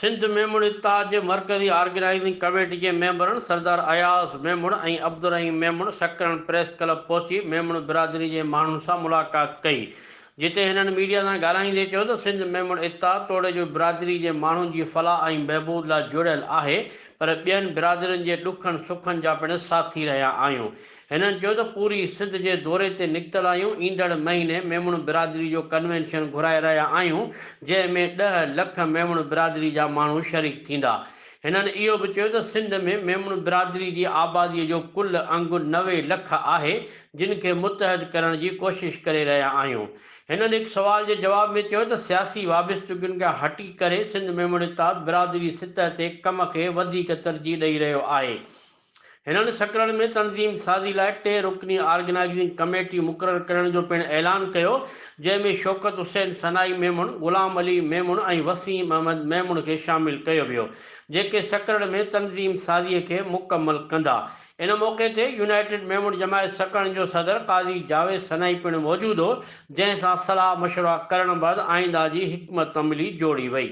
سنڌ ميمڻ اتحاد جي مرڪزي آرگنائيزنگ ڪميٽي جي ميمبرن سردار اياز ميمڻ ۽ عبدالرحيم ميمڻ سڪرنڊ پريس ڪلب پهچي ميمڻ برادري جي ماڻهن سان ملاقات ڪئي جتي هنن ميڊيا سان ڳالهائيندي چيو ته سنڌ ميمڻ اتحاد توڙي جو برادري جي ماڻهن جي فلاح ۽ بهبود لاء جوڙيل آهي پر ٻين برادرين جي ڏکن سکن جا پڻ ساٿي رهيا آهيون. هنن چيو ته پوري سنڌ جي دوري تي نڪتل آهيون، ايندڙ مهيني ميمڻ برادري جو ڪنوينشن گهرائي رهيا آهيون، جنهن ۾ ڏهه لک ميمڻ برادري جا ماڻهو شريڪ ٿيندا. هنن اهو به چيو ته سنڌ ۾ ميمڻ برادري جي آبادي جو ڪل انگ 90 لک آهي، جن کي متحد ڪرڻ جي ڪوشش ڪري رهيا آهيون. هنن هڪ سوال جي جواب ۾ چيو ته سياسي وابستگين کان هٽي ڪري سنڌ ميمڻ اتحاد برادري سطح تي ڪم کي وڌيڪ ترجيح ڏئي رهيو آهي. هنن سڪرنڊ ۾ تنظيم سازي لاء ٽي رڪني آرگنائيزنگ ڪميٽي مقرر ڪرڻ جو پڻ اعلان ڪيو، جنهن ۾ شوڪت حسين ثنائي ميمڻ، غلام علي ميمڻ ۽ وسيم احمد ميمڻ کي شامل ڪيو ويو، جيڪي سڪرنڊ ۾ تنظيم سازي کي مڪمل ڪندا. ان موقعي تي يونائيٽيڊ ميمڻ جماعت سڪرنڊ جو صدر قاضي جاويد ثنائي پڻ موجود هو، جنهن سان صلاح مشورا ڪرڻ بعد آئنده جي حڪمت عملي جوڙي وئي.